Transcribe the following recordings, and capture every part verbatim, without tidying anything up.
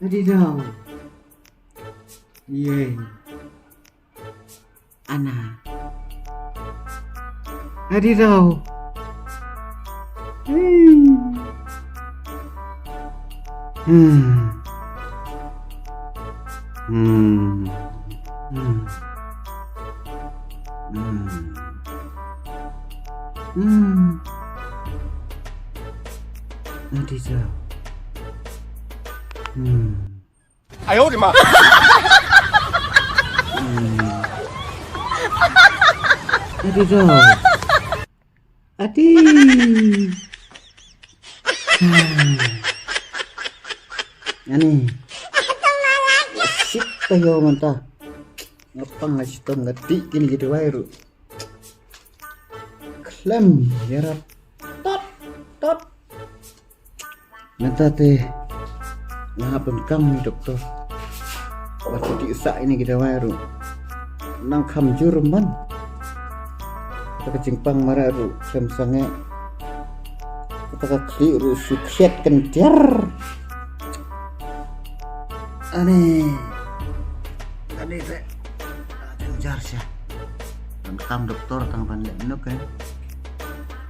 Adi daw. Yay. Ana. Adi daw. Hmm. Hmm. Hmm. Hmm. Hmm. Hmm. Adi daw. Hmm. 哎呦我的妈！ Hmm. Adi daw. Adi. Hmm. Ani. Shit, tayo mynta. Nga pang nga shitom nga dih kine ki dawai ruh. Khlem ïarap. Tot, tot. Mynta te nga hap ban kam ïa u doktor. Ba shu dih sah ïa kine ki dawai ruh. Nang kham jur man. Kata ka jingpang mareh ruh khlem sangeh. Kata ka khlieh ruh shu khiat kyntiar. Ani. Ani te. Jynjar sha. Ban kam doktor tang ban leh noh, eh.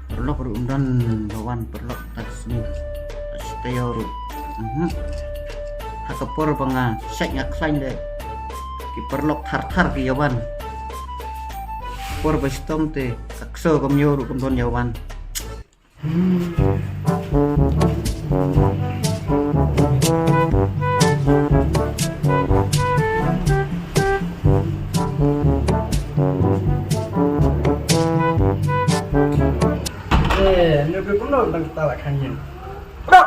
Paralok ruh ym don ba wan paralok ta ka sngi. Stay ruh. Mhm. Ha ka por ba nga shait nga khlaiñ de. Ki paralok thar thar ki ïa wan. Por ba shitom te ka ksew ka miew ruh kam don ïa wan. Eh, ni pi pun dong tang kita lah kan yin. Prak!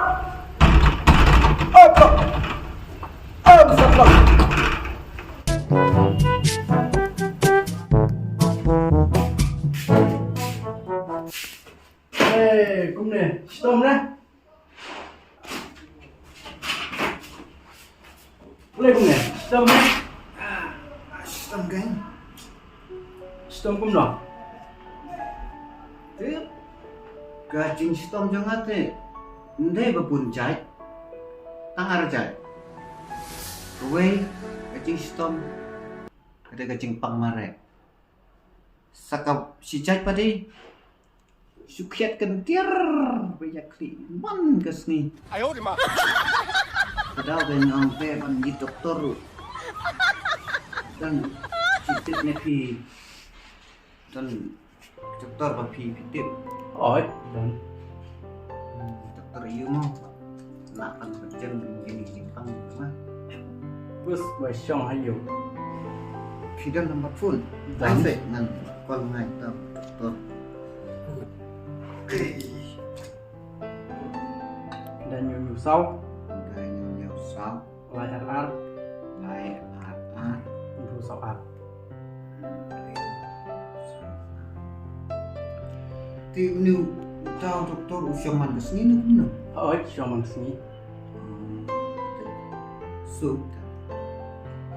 Oh, prak! Oh, bisa prak! Eh, kumne, shitom ne? Kumne, kumne, shitom ne? Ah, shitom kan? Shitom kumno? Tip, ka jingshitom jong nga te, ndei ba bun jait, tang ar jait. Kawei, ka jingshitom, ka dei ka jingpang mareh. Sa ka shi jait pat de, shu khiat kyntiar, ba ïa khlieh man ka sngi. 哎呦我的妈！ Ka daw ka ong te ban ïa doktor ruh. Don shi tip ne phi. Don doktor ba phi phi tip. Oi, don. Doktor ïa mo. Lah kan pynjem ïa ni jingpang ma. Bus ba shong ha ïew. Phi don number phone. Don. Ai se ngan call ngai ta doktor. Dai hynñiew hynñiew saw. Dai hynñiew hynñiew saw. Lai ar ar. Lai ar ar. Hynriew saw ar. Te une u daw doktor u shong man ka sngi ne kumno? Hooid, shong man ka sngi. Hmm, te suk ta.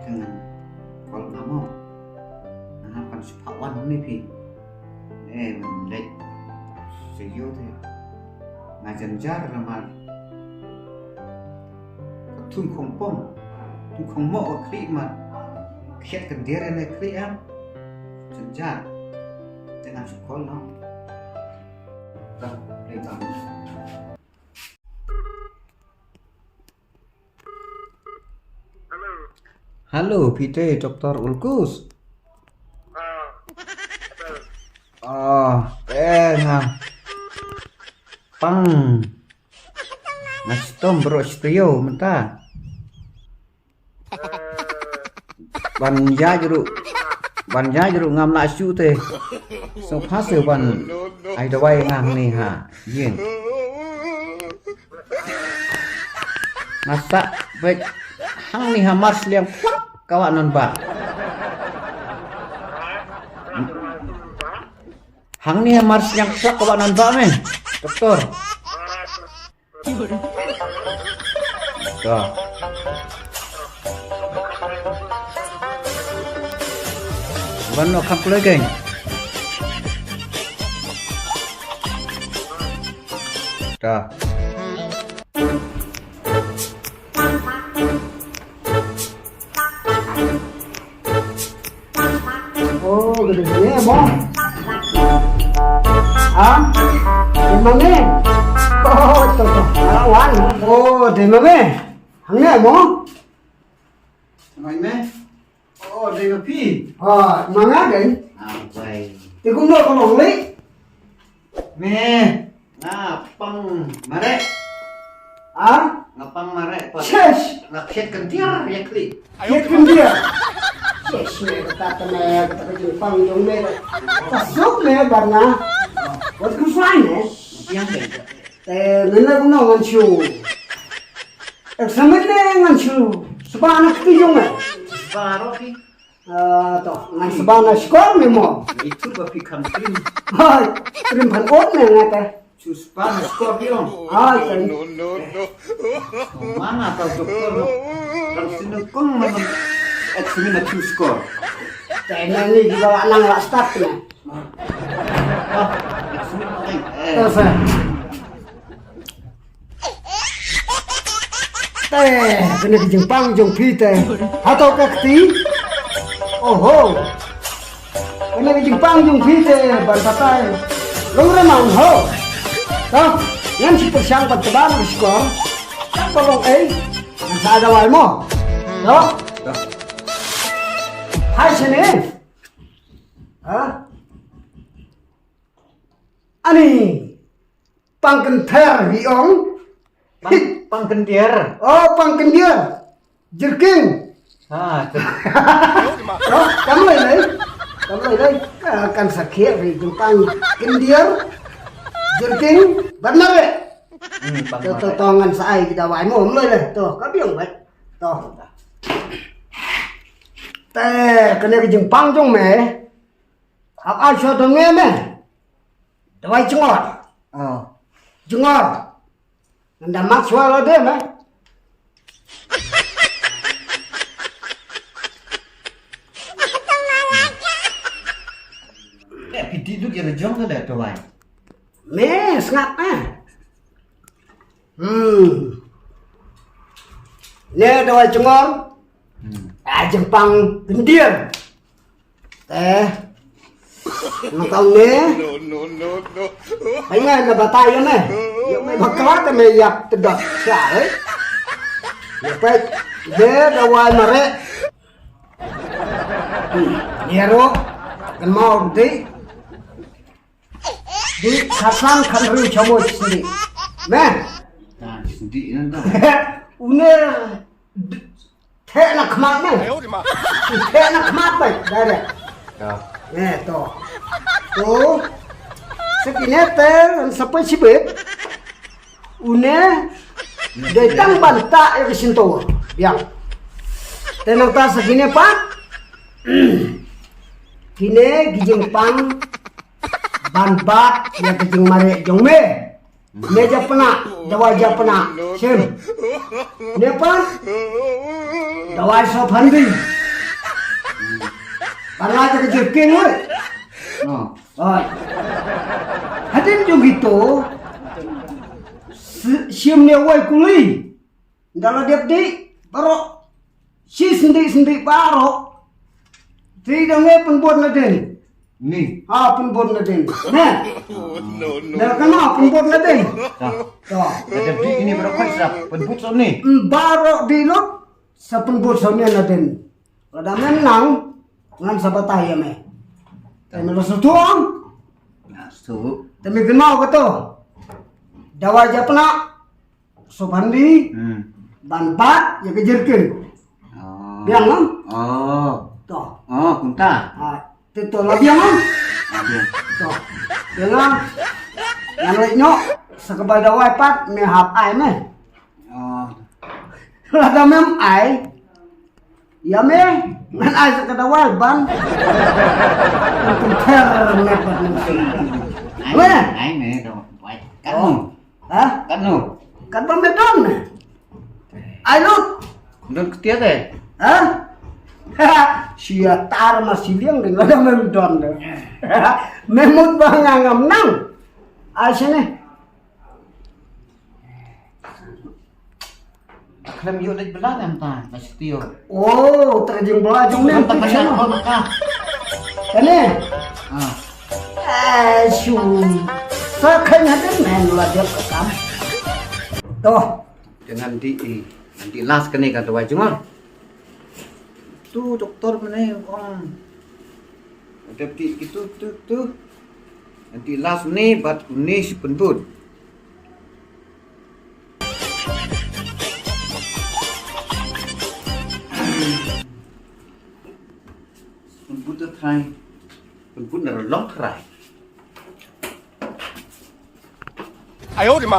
Te ngan call nga mo. Nga hap ban shu phah wan ne phi. Eh, ban leit sha ïew te. Nga jynjar namar ka thung khongpong, thung khongmoh ka khlieh mat. Khiat kyndiar ïa ne khlieh em. Jynjar. Te ngan shu call noh. Dah, leit bang. Hello, phi te Doktor Ulkus? Ah, eh, nga pang. Nga shitom baroh shi taïew mynta. Ban ïaid ruh, ban ïaid ruh ngam lah shuh te. Sngewbha sngewbha ban ai dawai nga hangne ha ïing. Nga sah beit hangne ha mar shiliang phlak ka wah nongbah. Hangne ha mar shiliang phlak ka wah nongbah me, doktor. Ka. Ban noh kham kloi keiñ. Ka. Ha? Dei ma me? Oh, to, to. Ah, wan. Oh, dei ma me? Hangne mo? Hangne me? Oh, dei ma phi? Ha, ma nga dei. Ah, bai. Te kumno ka long lei? Me, nga pang mareh. Ha? Nga pang mareh pat. Shush! Nga khiat kyndiar ïa khlieh. Khiat kyndiar. Shush, me kata, kata me, kata ka jingpang jong me. Ka suk me bad nga. Wat khuslai me. Ïa me. Te ngin leh kumno, ngan shu examine ne ngan shu sba na kti jong me? Sba ruh phi. Ah, to, ngan sba na shkor me mo. Itu ba phi kham krim. Hai, krim phan ot me nga te. Shu sba na shkor phi ong. Hai, kan. Mana tau doktor mo. Kan sinu kong mana examine na shu shkor. Te nani ki ba nang la start me. Ah, examine phi. Eh. To sa. Te, kane ka jingpang jong phi te. Hato ka kti? Oho. Kane ka jingpang jong phi te ban batai. Long re maun ho. To, ngan shu pyrshang ban tba na shkor. Ka long ei. Ngan sa dawai mo. To. Hai sini. Ha? Ani. Pang kyndiar hi ong. Pang, pang kyndiar. Oh, pang kyndiar. Jerking. Ha, tu. Oh, kam lei lei. Kam lei lei. Ka, kan sakhi ri jingpang kyndiar. Jerking. Bad mareh. Hmm, pang to, to, mareh. To ngan sa ai ki dawai mo, mlei lei. To, ka biang bai. To. Te, kane ka jingpang jong me. Hap ai shuwa dong me me. Dawai jingor. Oh. Jingor. Ngan da mat shuwa la de me. Eh, phi dih lut ïa la jong ka dawai. Me sngap eh. Hmm. Ne dawai jingor. Hmm. Ah, jingpang kyndiar. Eh. Nang tau ne. No, no, no, no. Ai ngai na batai ïa me. Ïa me bakla te me ïap te dot sha eh. Ïa peit. De dawai mareh. Hmm. Ïa ro. Kan mau di. Di khatsan khan riu chamoi sendih. Me. Nah, sendih nang tau. Une. Theh na khmat ne. Theh na khmat bai. Direct. Ya. Ne to. To. Sa kine te sa pai sibit. Une. Dei tang ban tah ïa ka shinto. Biang. Te nangta sa kine pat. Kine ki jingpang ban bat ïa ka jingmareh jong me. Ne japna, dawai japna, sim. Ne pan, dawai sop handi. Para ka jerking oi. Oh. Oi. Hadin jong kito, si-, sim ne wai kuli. Nda la dep dih, baroh. Shi sendih sendih baroh. Dih dang ngi pynbud na ding. Ni. Ha, pynbud na ding. Ne. No, no. Nda la kena pynbud na ding. Ta. Ta. Nda dep dih ini baroh kan sa pynbud sa ni. Mm, baroh dih lut, sa pynbud sa ni na ding. Lada men nang, ngan sa batai ïa me. Ta. Te me la suthu ong. Na suthu. Te me kynmaw kato. Dawai japna. Sop handi. Hmm. Ban bat ïa ka jerking. Oh. Biang, no? Oh. To. Oh, kumta. Ha, te to la biang, no? La biang. To. Biang, no? Ngan leit noh sa ka bai dawai pat me hap ai me. Oh. Lada mem ai. Ïa me, ngan ai sa ka dawai ban. Kumter me pat nang. Ai me, ai me dawai. Katno? Ha? Katno? Katba me don ne. Ai lut. Don ktiar eh? Ha? Sia tar ma siliang ding lada mem don ne. Me mut ba nga ngam nang. Ai sini. Khlem ïoh leit bla ne mynta, ka shu ïoh. Oh, ta ka jingbylla jong ne. Mynta ka shu ïoh. Kane. Ha. Shu sa khan hadin men la dia ka kam. To, dengan di i, nanti las kene ka dawai jengol. Tu doktor mene ong. Ada ti itu tu tu. Nanti las ni bat ni si penbut. Penbut tu trai. Penbut na long trai. Ayo di ma.